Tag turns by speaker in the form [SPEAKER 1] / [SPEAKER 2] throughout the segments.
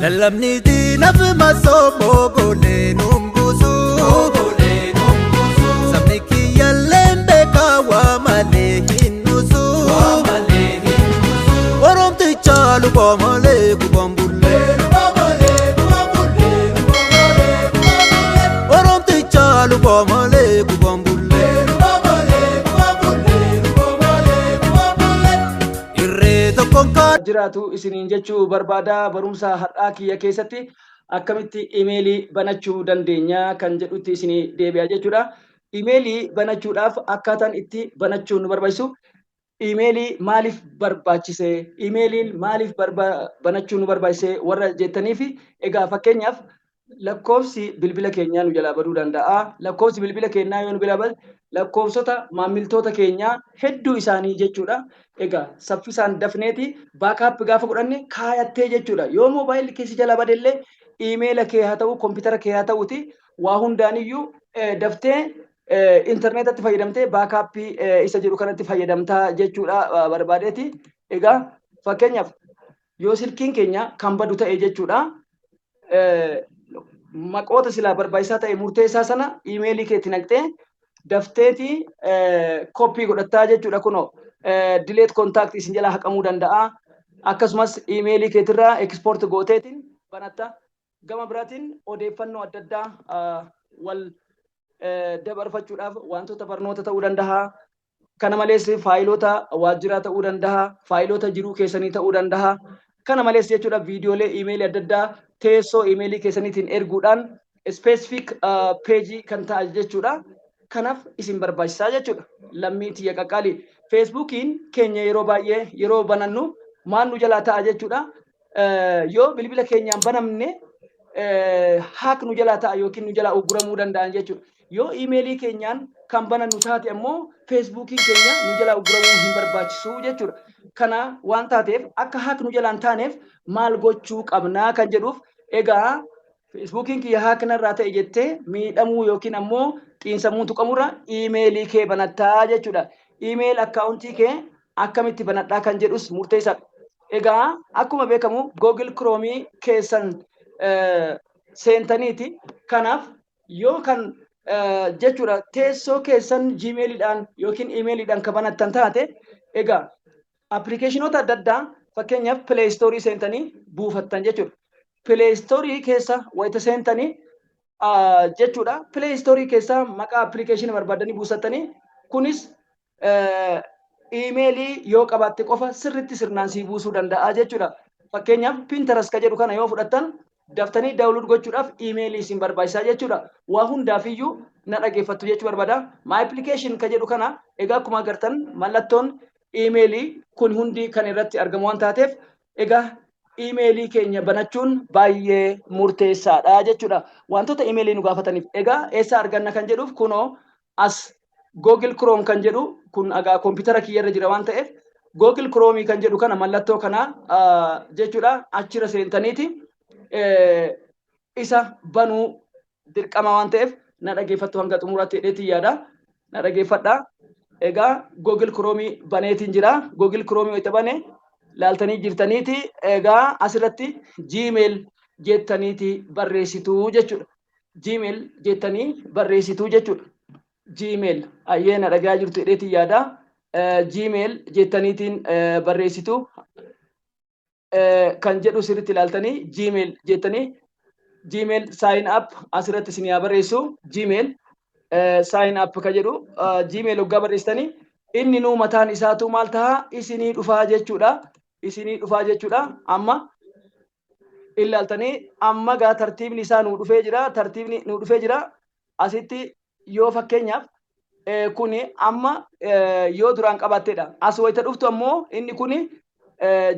[SPEAKER 1] Lallabni diinaaf masoo bogolee nuun buusu. Sabni kiyyaalleen beekaa waa malee hin nuusu. Oromticha luba malee gubaan bullee. Oromticha luba malee gubaan bullee. Irree tokkoon kaan.
[SPEAKER 2] Jiraatu isiniin jechuu barbaada. Barumsa har'aa kiyya keessatti akkamitti imeelii banachuu dandeenya kan jedhutti isinii deebi'a jechuudha. Imeelii banachuudhaaf akkaataan itti banachuun nu barbaachisu, imeelii maaliif barbaachise, imeeliin maaliif banachuu nu barbaachise warra jettaniif, egaa fakkeenyaaf lakkoofsi bilbila keenyaa nu jalaa baduu danda'a. Lakkoofsi bilbila keenyaa yoo nu jalaa bade, lakkoofsota maamiltoota keenyaa hedduu isaanii jechuudha. Egaa saffisaan dafneeti backup gaafa godhanne kaayattee jechuudha. Yoo moobaayilli keessi jalaa bade illee, iimeela kee haa ta'u, kompiitara kee haa ta'uti, waa hundaaniyyuu daftee intarneetatti fayyadamtee backup isa jedhu kanatti fayyadamtaa jechuudha barbaadeeti. Egaa fakkeenyaaf yoo silkiin keenya kan badu ta'e jechuudha, maqoota silaa barbaachisaa ta'e, murteessaa sana iimeelii keetti naqxee dafteeti copy godhattaa jechuudha. Kunoo delete contact isin jalaa haqamuu danda'a. Akkasumas iimeelii keetirraa export gooteetiin banatta. Gama biraatiin odeeffannoo adda addaa wal dabarfachuudhaaf wantoota barnoota ta'uu danda'a. Kana malees faayilota waajjiraa ta'uu danda'a. Faayilota jiruu keessanii ta'uu danda'a. Kana malees jechuudha, viidiyoolee iimeelii adda addaa teessoo iimeelii keessaniitiin erguudhaan specific peejii kan ta'a jechuudha. Kanaaf isin barbaachisaa jechuudha. Lammii tiyya qaqqaalii. Feesbuukiin keenya yeroo baay'ee yeroo banannu maal nu jalaa ta'a jechuudha? Yoo bilbila keenyaan banamne hack nu jalaa ta'a yookiin nu jalaa ugguramuu danda'an jechuudha. Yoo iimeelii keenyaan kan banannu taate ammoo feesbuukiin keenya nu jalaa ugguramuu hin barbaachisu jechuudha. Kana waan taateef, akka hack nu jalaan taaneef maal gochuu qabnaa kan jedhuuf, egaa feesbuukiin kiyya hack narraa ta'e jettee miidhamuu yookiin ammoo xiinsammuu tuqamurra iimeelii kee banattaa jechuudha. Email akkaawuntii kee akkamitti banadhaa kan jedhus murteessaadha. Egaa akkuma beekamu Google Chrome keessan seentaniiti. Kanaaf yoo kan jechuudha teessoo keessan Gmailiidhaan yookiin iimeeliidhaan kan banattan taate, egaa appilikeeshinoota adda addaa fakkeenyaaf Play Store seentanii buufattan jechuudha. Play Store keessa wayita seentanii jechuudha, Play Store keessa maqaa appilikeeshinii barbaadanii buusattanii, kunis iimeelii yoo qabaatte qofa sirritti sirnaan sii buusuu danda'a jechuudha. Fakkeenyaaf Pinterest ka jedhu kana yoo fudhattan, daftanii download gochuudhaaf iimeelii isin barbaachisaa jechuudha. Waa hundaafiyyuu na dhageeffattu jechuu barbaada. My application ka jedhu kana, egaa akkuma agartan mallattoon iimeelii kun hundi kan irratti argamu waan taateef, egaa iimeelii keenya banachuun baay'ee murteessaadha jechuudha. Wantoota iimeelii nu gaafataniif egaa eessa arganna kan jedhuuf, kunoo as Google Chrome kan jedhu kun egaa koompitara kiyyarra jira waan ta'eef, Google Chrome kan jedhu kana, mallattoo kana jechuudha, achirra seentaniiti isa banuu dirqama waan ta'eef na dhageeffattu hanga xumuraatti jedheetiin yaada. Na dhageeffadha. Egaa Google Chrome baneetiin jira. Google Chrome wayita bane laaltanii jirtaniiti. Egaa asirratti Gmail jettaniiti barreessituu jechuudha. Gmail jettanii barreessituu jechuudha. Gmail, ayyee, na dhagaa jirtu jedheetiin yaada. Gmail jettaniitiin barreessitu kan jedhu sirriitti ilaaltanii Gmail jettanii Gmail sign up asirratti isin haa barreessu. Gmail sign up ka jedhu Gmail hoggaa barreessitanii inni nuu mataan isaatu maal ta'a, isinii dhufaa jechuudha. Isinii dhufaa jechuudha. Amma ilaaltanii, amma gaa tartiibni isaa nuu dhufee jira. Tartiibni nuu dhufee jira. Asitti yoo fakkeenyaaf kuni amma yoo duraan qabattedha. As wayita dhuftu ammoo inni kuni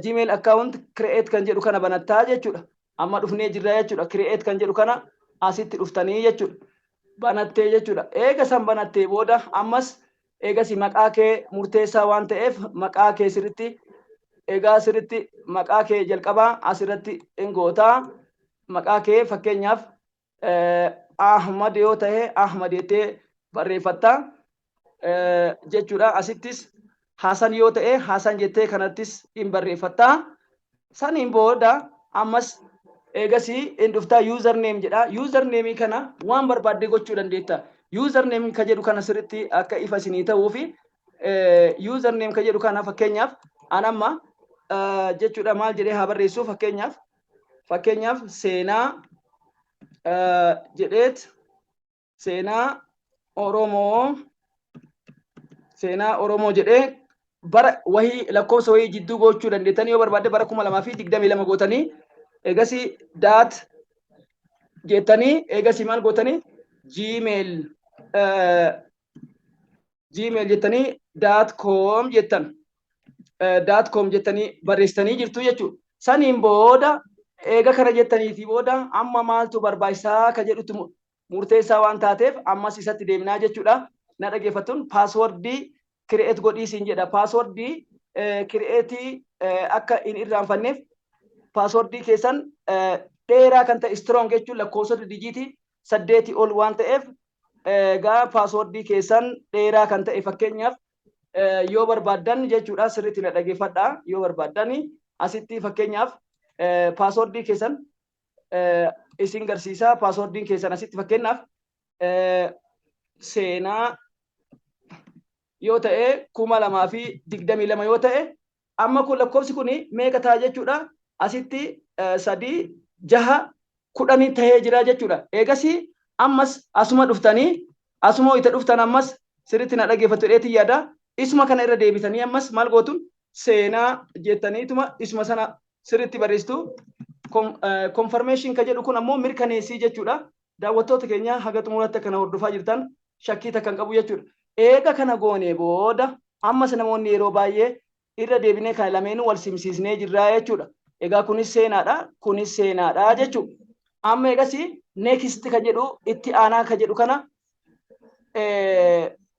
[SPEAKER 2] Gmail account create kan jedhu kana banattaa jechuudha. Amma dhufnee jirra jechuudha. Create kan jedhu kana asitti dhuftanii jechuudha. Banattee jechuudha. Eega san banattee booda ammas eegasi maqaa kee murteessaa waan ta'eef, maqaa kee sirritti, egaa sirritti maqaa kee jalqabaa asirratti hin gootaa. Maqaa kee fakkeenyaaf Ahmad yoo ta'e Ahmad jettee barreeffatta jechuudha. Asittis Hasan yoo ta'e Hasan jettee kanattis hin barreeffatta. Saniin booda ammas Eegasii in dhuftaa, username jedha. Username kana waan barbaadde gochuu dandeetta. Username ka jedhu kana sirritti akka ifa isinii ta'uu fi username ka jedhu kana fakkeenyaaf an amma jechuudha maal jedhee haa barreessu? Fakkeenyaaf seenaa jedheet, seenaa Oromoo, seenaa Oromoo jedhee bara wahii, lakkoofsa wahii jidduu gochuu dandeettanii. Yoo barbaadde bara 2022 gootanii, eegasii dot jettanii, eegasii maal gootanii, Gmail jettanii .com jettan, .com jettanii barreessitanii jirtu jechuudha. Saniin booda eega kana jettaniitii booda amma maaltu barbaachisaa ka jedhutti murteessaa waan taateef ammas isatti deemnaa jechuudha. Na dhageeffattuun passwordii create godhii siin jedha. Passwordii create akka hin irraanfanneef passwordii keessan dheeraa kan ta'e, strong jechuun lakkoofsota dijiitii 8 ol waan ta'eef, egaa passwordii keessan dheeraa kan ta'e fakkeenyaaf yoo barbaaddan jechuudha, sirriitti na dhageeffadha, yoo barbaaddan asitti fakkeenyaaf passwordii keessan isin garsiisa. Passwordiin keessan asitti fakkeenyaaf seenaa yoo ta'e, 2022 yoo ta'e, amma kun lakkoofsi kun meeqa ta'a jechuudha? Asitti sadii, jaha, 10 tahee jira jechuudha. Eegasii ammas asuma dhuftanii, asuma itti dhuftan, ammas sirriitti na dhageeffattu jedheetiin yaada. Isuma kana irra deebitanii ammas maal gootu? Seenaa jettaniituma isuma sana sirriitti barreessitu. Confirmation ka jedhu kun ammoo mirkaneessii jechuudha. Daawwattoota keenya, haga xumuraatti akkana hordofaa jirtan shakkii takka hin qabu jechuudha. Eega kana goonee booda ammas namoonni yeroo baay'ee irra deebinee kana lameenuu wal simsiisnee jirraa jechuudha. Egaa kunis seenaadha, kunis seenaadha jechuudha. Amma eegasii next ka jedhu, itti aanaa ka jedhu kana,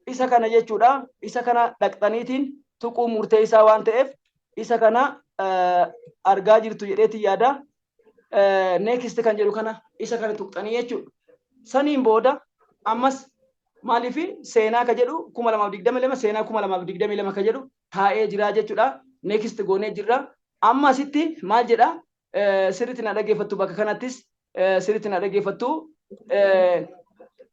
[SPEAKER 2] isa kana jechuudha. Isa kana dhaqxaniitiin tuquu murteessaa waan ta'eef isa kana argaa jirtu jedheetiin yaada. Next kan jedhu kana, isa kana tuqxanii jechuudha. Saniin booda ammas maaliif seenaa ka jedhu 2022, seenaa 2022 ka jedhu taa'ee jira jechuudha. Next goonee jirra. Amma asitti maal jedha? Sirriitti na dhaggeeffattu, bakka kanattis sirriitti na dhaggeeffattu.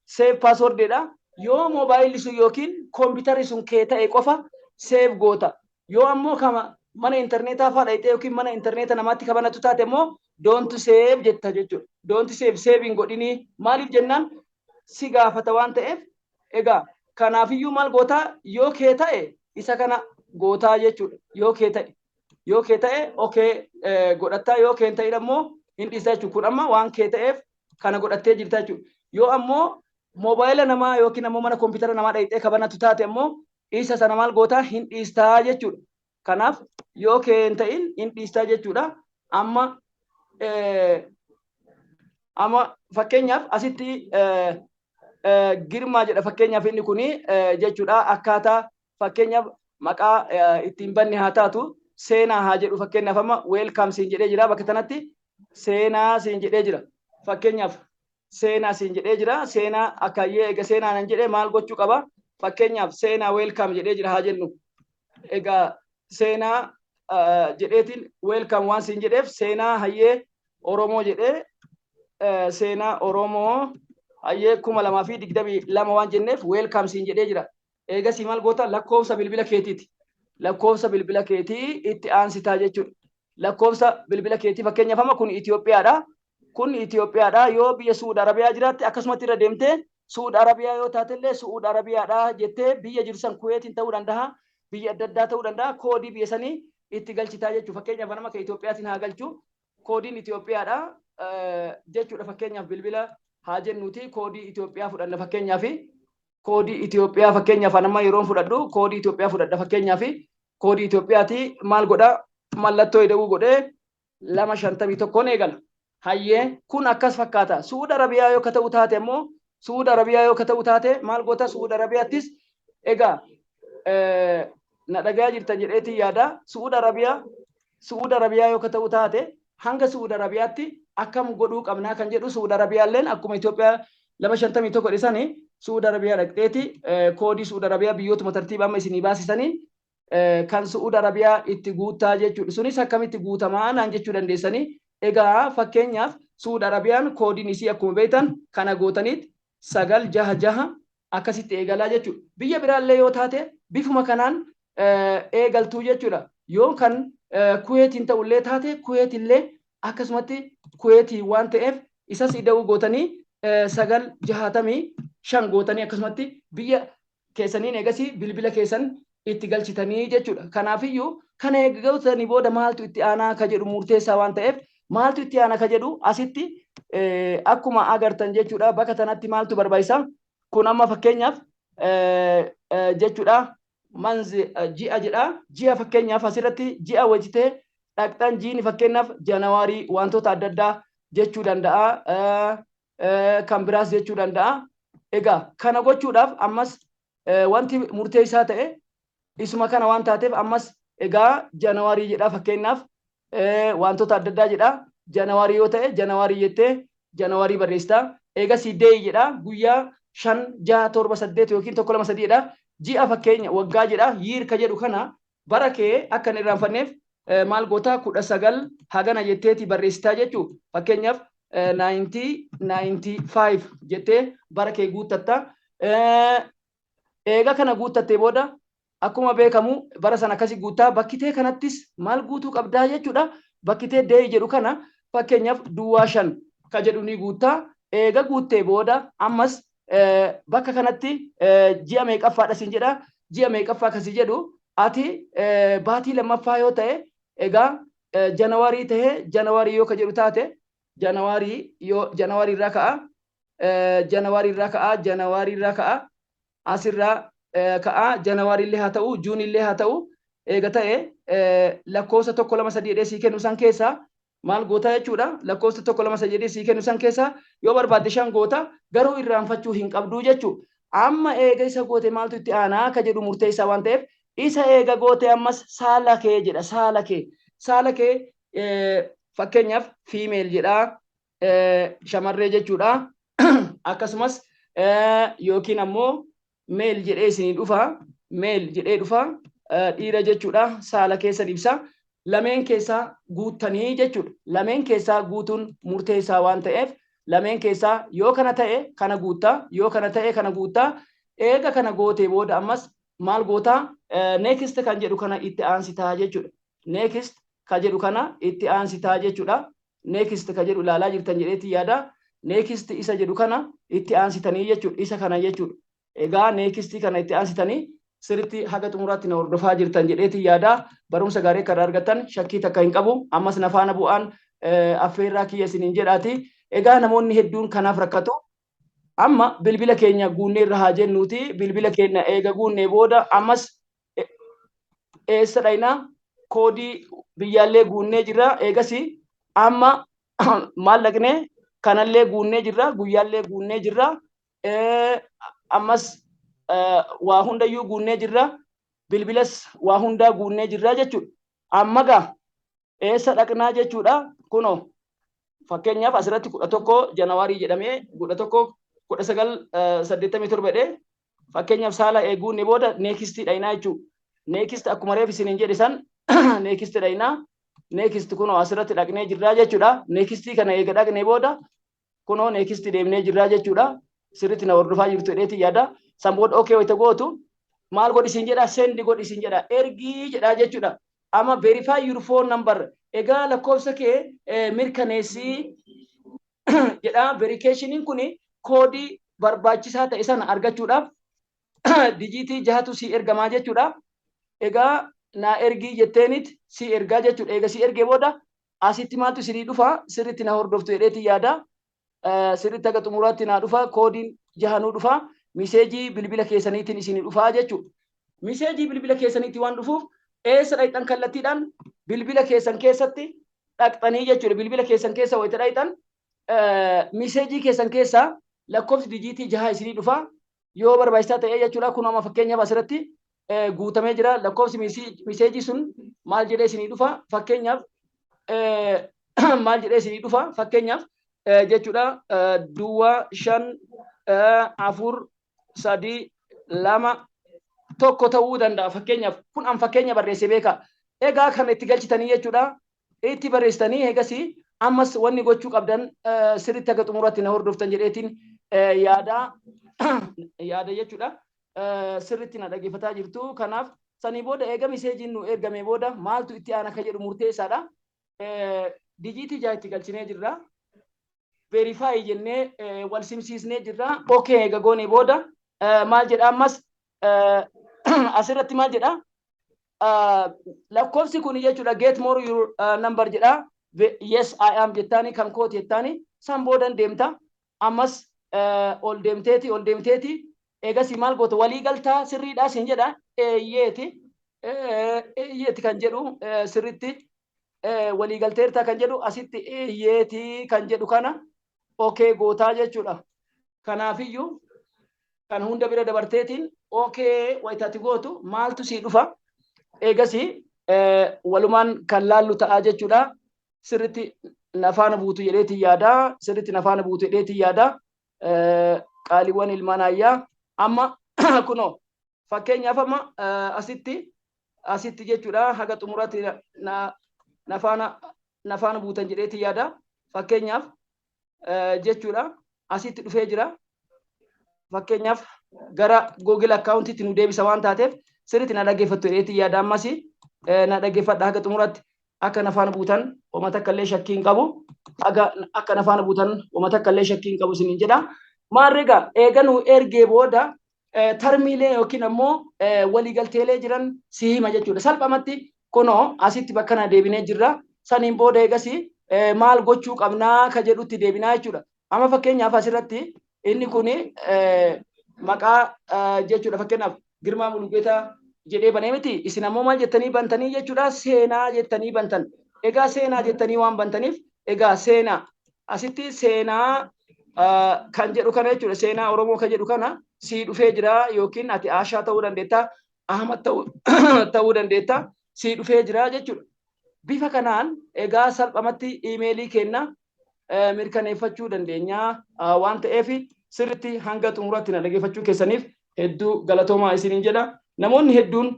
[SPEAKER 2] Save passwordiidha. Yoo moobaayilli sun yookiin koompiitarri sun kee ta'e qofa save goota. Yoo ammoo kama mana intarneetaa fa'aa dhaqxee yookiin mana intarneeta namaatti kabanatu taate immoo don't save jetta jechuudha. Don't save, save hin godhinii. Maaliif jennaan si gaafata waan ta'eef. Egaa kanaafiyyuu maal gootaa? Yoo kee ta'e isa kana gootaa jechuudha. Yoo kee ta'e okay godhattaa, yoo kee hin ta'in ammoo hin dhiistaa jechuudha. Kun amma waan kee ta'eef kana godhattee jirta jechuudha. Yoo ammoo moobaayila namaa yookiin ammoo mana kompiitara namaa dhaqxee kabanatu taate ammoo isa sana maal gootaa? Hin dhiistaa jechuudha. Kanaaf yoo kee hin ta'in hin dhiistaa jechuudha. Amma fakkeenyaaf asitti Girmaa jedha fakkeenyaaf inni kuni jechuudha. Akkaataa fakkeenyaaf maqaa ittiin banne haa taatu, seenaa haa jedhu fakkeenyaaf. Amma welcome siin jedhee jira, bakka kanatti seenaa siin jedhee jira. Fakkeenyaaf seenaa siin jedhee jira. Seenaa akkayyee eega seenaa nan jedhee maal gochuu qaba? Fakkeenyaaf seenaa welcome jedhee jira haa jennu. Egaa seenaa jedheetiin welcome waan siin jedheef, seenaa hayyee Oromoo jedhee, seenaa Oromoo hayyee 2022 waan jenneef welcome siin jedhee jira. Eegasii maal goota? Lakkoofsa bilbila keetiiti. Lakkoofsa bilbila keetii itti aansitaa jechuudha. Lakkoofsa bilbila keetii fakkeenyaaf amma kun Itoophiyaadha. Kun Itoophiyaadha. Yoo biyya Suud Arabiyaa jiraatte akkasumatti irra deemtee Suud Arabiyaa yoo taatellee Suud Arabiyaadha jettee biyya jiru san Kuweetiin ta'uu danda'a. Biyya adda addaa ta'uu danda'a. Koodii biyya sanii itti galchitaa jechuudha. Fakkeenyaaf nama kan Itoophiyaatiin haa galchu. Koodiin Itoophiyaadha jechuudha. Fakkeenyaaf bilbila haa jennuuti koodii Itoophiyaa fudhanna fakkeenyaaf. Koodii Itoophiyaa fakkeenyaaf amma yeroon fudhadhu koodii Itoophiyaa fudhadha. Fakkeenyaaf koodii Itoophiyaati maal godha? Mallattoo ida'uu godhee 251n eegala. Hayyee, kun akkas fakkaata. Suud Arabiyaa yoo ka ta'u taate immoo, Suud Arabiyaa yoo ka ta'u taate maal goota? Suud Arabiyaattis egaa na dhagaa jirtan jedheetiin yaada. Suud Arabiyaa, Suud Arabiyaa yoo ka ta'u taate hanga Suud Arabiyaatti akkam godhuu qabnaa kan jedhu, Suud Arabiyaalleen akkuma Itoophiyaa 251 dhisanii Suud Arabiyaa dhaqxeeti koodii Suud Arabiyaa biyyootuma tartiiba amma isinii baasisanii kan Suud Arabiyaa itti guuttaa jechuudha. Sunis akkamitti guutamaa naan jechuu dandeessanii. Egaa fakkeenyaaf Suud Arabiyaan koodiin isii akkuma beektan kana gootaniit 966 akkasitti eegalaa jechuudha. Biyya biraallee yoo taate bifuma kanaan eegaltuu jechuudha. Yoo kan Kuweetiin ta'ullee taate, Kuweetillee akkasumatti Kuweetii waan ta'eef isas ida'uu gootanii 965 gootanii akkasumatti biyya keessaniin eegasii bilbila keessan itti galchitanii jechuudha. Kanaafiyyuu kana eega gootanii booda maaltu itti aanaa ka jedhu murteessaa waan ta'eef, maaltu itti aana ka jedhu asitti akkuma agartan jechuudha. Bakka tanatti maaltu barbaachisa? Kun amma fakkeenyaaf jechuudha, month, ji'a jedha. Ji'a fakkeenyaaf asirratti ji'a wajjitee dhaqxan, jiini fakkeenyaaf Janawaarii, wantoota adda addaa jechuu danda'a, kan biraas jechuu danda'a. Egaa kana gochuudhaaf ammas wanti murteessaa ta'e isuma kana waan taateef, ammas egaa Janawaarii jedha, fakkeenyaaf wantoota adda addaa jedha. Janawaarii yoo ta'e Janawaarii jettee Janawaarii barreessita. Eegasii day jedha, guyyaa 5, 6, 7, 8 yookiin 1, 2, 3 jedha. Ji'a fakkeenya waggaa jedha. Year ka jedhu kana bara kee akka hin irraanfanneef maal goota? 19 hagana jetteeti barreessitaa jechuu. Fakkeenyaaf 1995 jettee bara kee guuttatta. Eega kana guuttattee booda akkuma beekamu bara sana akkasi guuttaa. Bakkitee kanattis maal guutuu qabdaa jechuudha. Bakkitee day jedhu kana fakkeenyaaf 05 ka jedhu ni guuttaa. Eega guuttee booda ammas bakka kanatti ji'a meeqaffaadha siin jedha. Ji'a meeqaffaa kasi jedhu, ati baatii lammaffaa yoo ta'e, egaa Janawaarii ta'e, Janawaarii yoo ka jedhu taate, Janawaarii yoo Janawaarii irraa ka'a, Janawaarii irraa ka'a, Janawaarii irraa ka'a, asirraa ka'a, Janawaarii illee haa ta'u, Juun illee haa ta'u, eega ta'e lakkoofsa 1, 2, 3 jedhee sii kennu san keessaa maal goota jechuudha. Lakkoofsa 1, 2, 3 jedhee sii kennu san keessaa yoo barbaadde 5 goota, garuu irraanfachuu hin qabduu jechuudha. Amma eega isa goote maaltu itti aanaa ka jedhu murteessaa waan ta'eef, isa eega goote ammas saala kee jedha. Saala kee fakkeenyaaf female jedha, shamarree jechuudha. Akkasumas yookiin ammoo male jedhee isinii dhufa, male jedhee dhufa, dhiira jechuudha. Saala keessan ibsa. Lameen keessaa guuttanii jechuudha. Lameen keessaa guutuun murteessaa waan ta'eef, lameen keessaa yoo kana ta'e kana guuttaa, yoo kana ta'e kana guuttaa. Eega kana gootee booda ammas maal gootaa? Next kan jedhu kana itti aansitaa jechuudha. Next kan jedhu kana itti aansitaa jechuudha. Next kan jedhu ilaalaa jirtan jedheetti yaada. Next isa jedhu kana itti aansitanii jechuudha, isa kana jechuudha. Egaa next kana itti aansitanii sirriitti haga xumuraatti na hordofaa jirtan jedheetti yaada. Barumsa gaarii akka irraa argattan shakkii takka hin qabu. Ammas na faana bu'aan affeerraa kiyya isiniin jedhaati. Egaa namoonni hedduun kanaaf rakkatu. Amma bilbila keenya guunnee irra haa jennuuti. Bilbila keenya eega guunnee booda ammas eessa dhaynaa? Koodii biyyaallee guunnee jirra. Eegasii amma maal dhaqnee? Kanallee guunnee jirra, guyyaallee guunnee jirra, ammas waa hundayyuu guunnee jirra, bilbilas waa hundaa guunnee jirra jechuudha. Amma gaa eessa dhaqnaa jechuudha? Kunoo fakkeenyaaf asirratti 11 Janawaarii jedhamee, 11 1987 jedhee, fakkeenyaaf saala eeguunne booda next dhaynaa jechuudha. Next akkuma reef isiniin jedhe san next dhaynaa. Next kunoo asirratti dhaqnee jirraa jechuudha. Next kana eega dhaqnee booda kunoo next deemnee jirraa jechuudha. Sirriitti na hordofaa jirtu jedheeti yaada. San booda okay wayita gootu maal godhi siin jedha? Send godhi siin jedha, ergii jedha jechuudha. Amma verify your phone number, egaa lakkoofsa kee mirkaneessii jedha. Verification kuni koodii barbaachisaa ta'e sana argachuudhaaf dijiitii jahatu si ergamaa jechuudha. Egaa naa ergii jetteenit si ergaa jechuudha. Egaa si ergee booda asitti maaltu isinii dhufa? Sirriitti na hordoftu jedheeti yaada. Sirriitti haga xumuraatti naa dhufa. Koodiin jahanuu dhufa. Miseejii bilbila keessaniitiin isinii dhufa jechuudha. Miseejii bilbila keessaniitti waan dhufuuf eessa dhaqxan? Kallattiidhaan bilbila keessan keessatti dhaqxanii jechuudha. Bilbila keessan keessa wayita dhaqxan miseejii keessan keessaa lakkoofsi dijiitii jaha isinii dhufa. Yoo barbaachisaa ta'e jechuudha. Kun amma fakkeenyaaf asirratti guutamee jira. Lakkoofsi miseejii sun maal jedhee isinii dhufa? Fakkeenyaaf maal jedhee isinii dhufa? Fakkeenyaaf jechuudha, 05 4 3 2 1 ta'uu danda'a. Fakkeenyaaf kun an fakkeenya barreessee beeka. Egaa kan itti galchitanii jechuudha. Itti barreessitanii eegasii Ammas wanni gochuu qabdan sirriitti haga xumuratti na hordoftan jedheetiin yaada yaada jechuudha. Sirriitti na dhaggeeffataa jirtu. Kanaaf sanii booda eega messageiin nu ergame booda maaltu itti aana ka jedhu murteessaadha. Digitii 6 itti galchinee jirra. Verify jennee wal simsiisnee jirra. Okay, eega goonee booda maal jedha? Ammas asirratti maal jedha? Lakkoofsi kun jechuudha, "Get more your number" jedha. "Yes, I am" jettaani, kan kooti jettaani, san boodan deemta. Ammas ol deemteeti, ol deemteeti, eegasii maal goota? Walii galtaa sirriidhaa siin jedha. Eeyyeeti, eeyyeeti kan jedhu sirritti walii galteertaa kan jedhu asitti eeyyeeti kan jedhu kana okay gootaa jechuudha. Kanaafiyyuu kan hunda bira dabarteetiin okay wayitaati gootu maaltu sii dhufa? Eegasii walumaan kan laallu ta'aa jechuudha. Sirritti nafaana buutu jedheetiin yaada. Sirritti nafaana buutu jedheetiin yaada. Qaaliiwwan ilmaan ayyaa, amma kunoo fakkeenyaaf amma asitti jechuudha, haga xumuraatti nafaana buutan jedheetiin yaada. Fakkeenyaaf jechuudha, asitti dhufee jira. Fakkeenyaaf gara Google accountiitti nu deebisa waan taateef sirriitti na dhaggeeffattu jedheetiin yaada. Ammas na dhaggeeffadha haga xumuratti. Akka na faana buutan wama takka illee shakkii hin qabu. Akka na faana buutan wama takka illee shakkii hin qabu isiniin jedha. Maarreega eega nu ergee booda termiilee yookiin ammoo waliigalteelee jiran si hima jechuudha. Salphamatti kunoo asitti bakka kana deebinee jirra. Saniin booda eegasii maal gochuu qabnaa ka jedhutti deebinaa jechuudha. Amma fakkeenyaaf asirratti inni kuni maqaa jechuudha, fakkeenyaaf Girmaa Mulugeetaa jedhee banee miti. Isin ammoo maal jettanii bantanii jechuudha? Seenaa jettanii bantan. Egaa seenaa jettanii waan bantaniif, egaa seenaa asitti seenaa kan jedhu kana jechuudha, seenaa Oromoo kan jedhu kana sii dhufee jira, yookiin ati Aashaa ta'uu dandeetta, Ahmad ta'uu dandeetta, sii dhufee jira jechuudha. Bifa kanaan egaa salphamatti iimeelii kenna mirkaneeffachuu dandeenya waan ta'eef sirritti hanga xumuratti na dhaggeeffachuu keessaniif hedduu galatoomaa isiniin jedha. Namoonni hedduun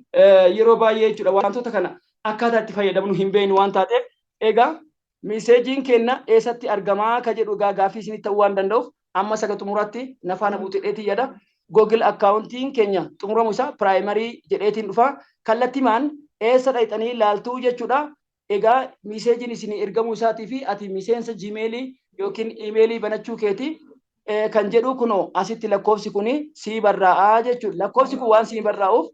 [SPEAKER 2] yeroo baay'ee jechuudha wantoota kana akkaataa itti fayyadamnu hin beeknu waan taateef, egaa messageiin kenna eessatti argamaa ka jedhu egaa gaaffii isinitti ta'uu waan danda'uuf amma saga xumuraatti na faana buuteedheetii yaada. Google accountiin keenya xumuramu isaa primary jedheetiin dhufa. Kallattimaan eessa dhaqxanii laaltuu jechuudha? Egaa messageiin isinii ergamuu isaatii fi ati miseensa Gmailii yookiin iimeelii banachuu keeti kan jedhu kunoo asitti lakkoofsi kuni sii barraa'aa jechuudha. Lakkoofsi kun waan sii barraa'uuf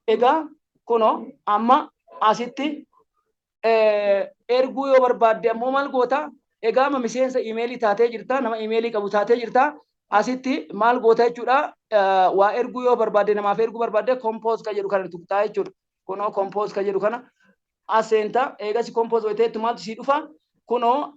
[SPEAKER 2] egaa kunoo amma asitti erguu yoo barbaadde ammoo maal goota? Egaa amma miseensa iimeelii taatee jirta, nama iimeelii qabu taatee jirta. Asitti maal goota jechuudha? Waa erguu yoo barbaadde, namaaf erguu barbaadde, compose kan jedhu kana tuqxaa jechuudha. Kunoo compose kan jedhu kana as seenta. Eegas compose wayiteettu maaltu sii dhufa? Kunoo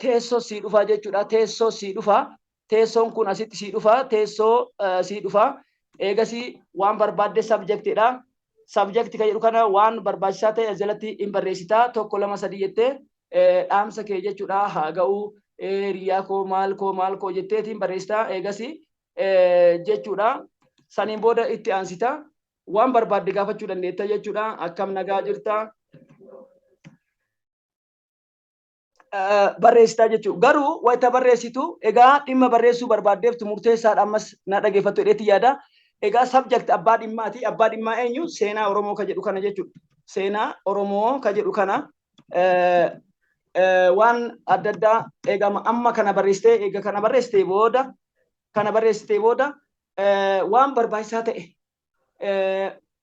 [SPEAKER 2] teessoo sii dhufa jechuudha. Teessoo sii dhufa. Teessoon kun asitti sii dhufa. Teessoo sii dhufa. Eegasii waan barbaadde subjectidha. Subject kan jedhu kana waan barbaachisaa ta'e as jalatti hin barreessitaa. Tokko, lama, sadii jettee dhaamsa kee jechuudha, haa ga'u hiriyaa koo, maal koo, maal koo jetteetiin barreessitaa eegasii jechuudha. Saniin booda itti aansita. Waan barbaadde gaafachuu dandeetta jechuudha. Akkam nagaa jirta? Barreessitaa jechuudha. Garuu wayita barreessitu egaa dhimma barreessuu barbaaddeeftu murteessaadha, ammas na dhageeffattu jedheetti yaada. Egaa subject abbaa dhimmaati. Abbaa dhimmaa eenyu? Seenaa Oromoo ka jedhu kana jechuudha. Seenaa Oromoo ka jedhu kana waan adda addaa egaa amma kana barreessitee, egaa kana barreessitee booda waan barbaachisaa ta'e,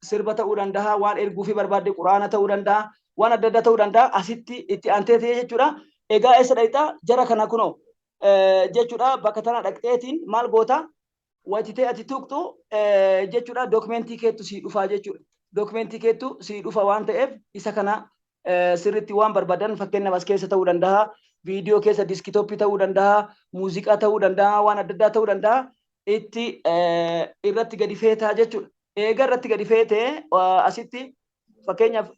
[SPEAKER 2] sirba ta'uu danda'a, waan erguu fi barbaadde, quraana ta'uu danda'a, waan adda addaa ta'uu danda'a, asitti itti aantee ta'e jechuudha. Egaa eessa dhaqxaa jara kana? Kunoo jechuudha, bakka tana dhaqxeetiin maal goota? Wayititee ati tuqxu jechuudha, dookumentii keettu sii dhufaa jechuudha. Dookumentii keettu sii dhufa waan ta'eef isa kana sirriitti waan barbaadan, fakkeenyaaf as keessa ta'uu danda'a, viidiyoo keessa, desktopii ta'uu danda'a, muuziqaa ta'uu danda'a, waan adda addaa ta'uu danda'a. Itti irratti gadi feetaa jechuudha. Eega irratti gadi feetee asitti fakkeenyaaf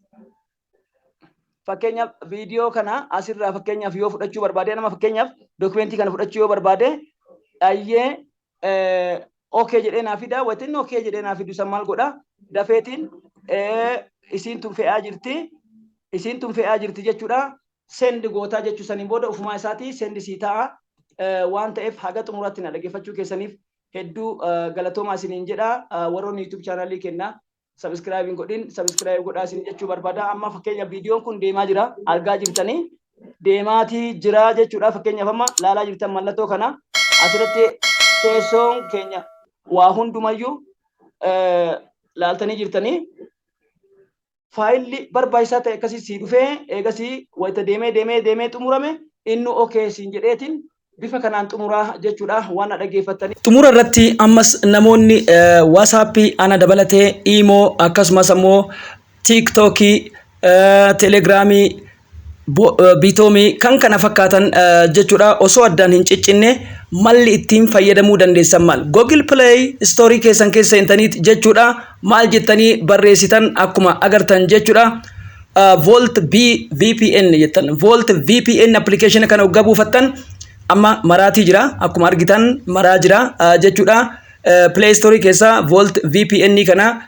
[SPEAKER 2] viidiyoo kana asirraa fakkeenyaaf yoo fudhachuu barbaade, nama fakkeenyaaf dookumentii kana fudhachuu yoo barbaade, ayyee okay jedhee naa fida. Wanti okay jedhee naa fidu san maal godha? Dafeetiin isiin tun fe'aa jirti. Isiin tun fe'aa jirti jechuudha. Send gootaa jechuu. Saniin booda ufumaa isaatii send sii ta'a. Waan ta'eef haga xumuraatti na dhaggeeffachuu keessaniif hedduu galatoomaa isiniin jedha. Warroonni YouTube channelii kennaa subscribe hin godhin, subscribe godhaa isin jechuu barbaada. Amma fakkeenya viidiyoon kun deemaa jira, argaa jirtanii, deemaatii jira jechuudha. Fakkeenyaaf amma laalaa jirtan mallattoo kana asirratti teessoon keenya waa hundumayyuu laaltanii jirtanii. Faayilli barbaachisaa ta'e akkasii sii dhufee, eegasii wayita deemee deemee deemee xumurame inni okay siin jedheetiin bifa kanaan xumuraa jechuudha, waan na dhaggeeffattanii.
[SPEAKER 3] Xumura irratti ammas namoonni WhatsAppii ana dabalatee Imo, akkasumas ammoo TikTokii, Telegramii, Biitoomii kan kana fakkaatan jechuudha, osoo addaan hin ciccinne malli ittiin fayyadamuu dandeessan maal? Google Play Store keessan keessa seentaniit jechuudha, maal jettanii barreessitan? Akkuma agartan jechuudha, Volt B VPN jettan. Volt VPN application kana hoggaa buufattan amma maraatii jira, akkuma argitan maraa jira jechuudha. Play Store keessa Volt VPN kana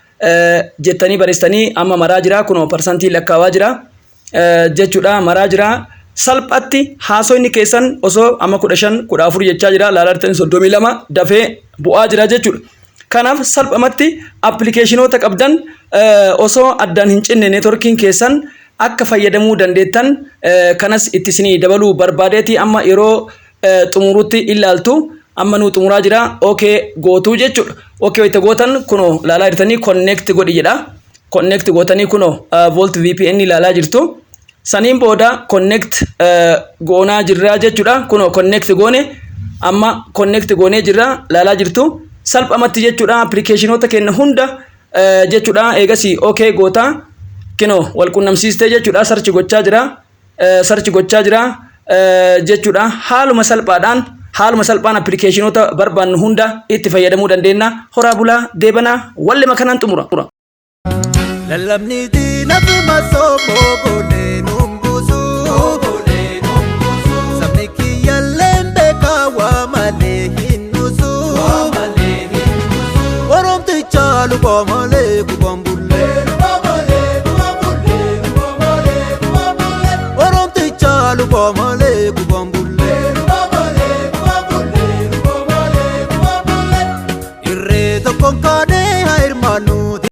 [SPEAKER 3] jettanii barreessitanii amma maraa jira. Kunoo parsantii lakkaawaa jira jechuudha, maraa jira. Salphatti haasofni keessan osoo amma 15, 14 jechaa jira, laalaa jirtanii, 32 dafee bu'aa jira jechuudha. Kanaaf salphumatti applicationoota qabdan osoo addaan hin cinne networkiin keessan akka fayyadamuu dandeettan kanas itti isinii dabaluu barbaadeeti. Amma yeroo xumurutti ilaaltu, amma nuu xumuraa jira, okay gootuu jechuudha. Okay wayita gootan kunoo laalaa jirtanii connect godhi jedha. Connect gootanii kunoo Volt VPN ilaalaa jirtu. Saniin booda connect goonaa jirra jechuudha. Kunoo connect goone, amma connect goonee jirra, laalaa jirtu. Salphamatti jechuudha applicationoota keenya hunda jechuudha. Eegasii okay gootaa, kinoo wal qunnamsiistee jechuudha. Search gochaa jira. Search gochaa jira jechuudha. Haaluma salphaadhaan, haaluma salphaan applicationoota barbaannu hunda itti fayyadamuu dandeenya. Horaa bulaa deebanaa, wallima kanaan xumura.
[SPEAKER 1] Lallabni diina fi masoo goonee nuun buusu. Sabni kiyyaalleen beekaa waa malee hin nuusu. Oromticha luba malee gubaan bullee. Oromticha luba malee.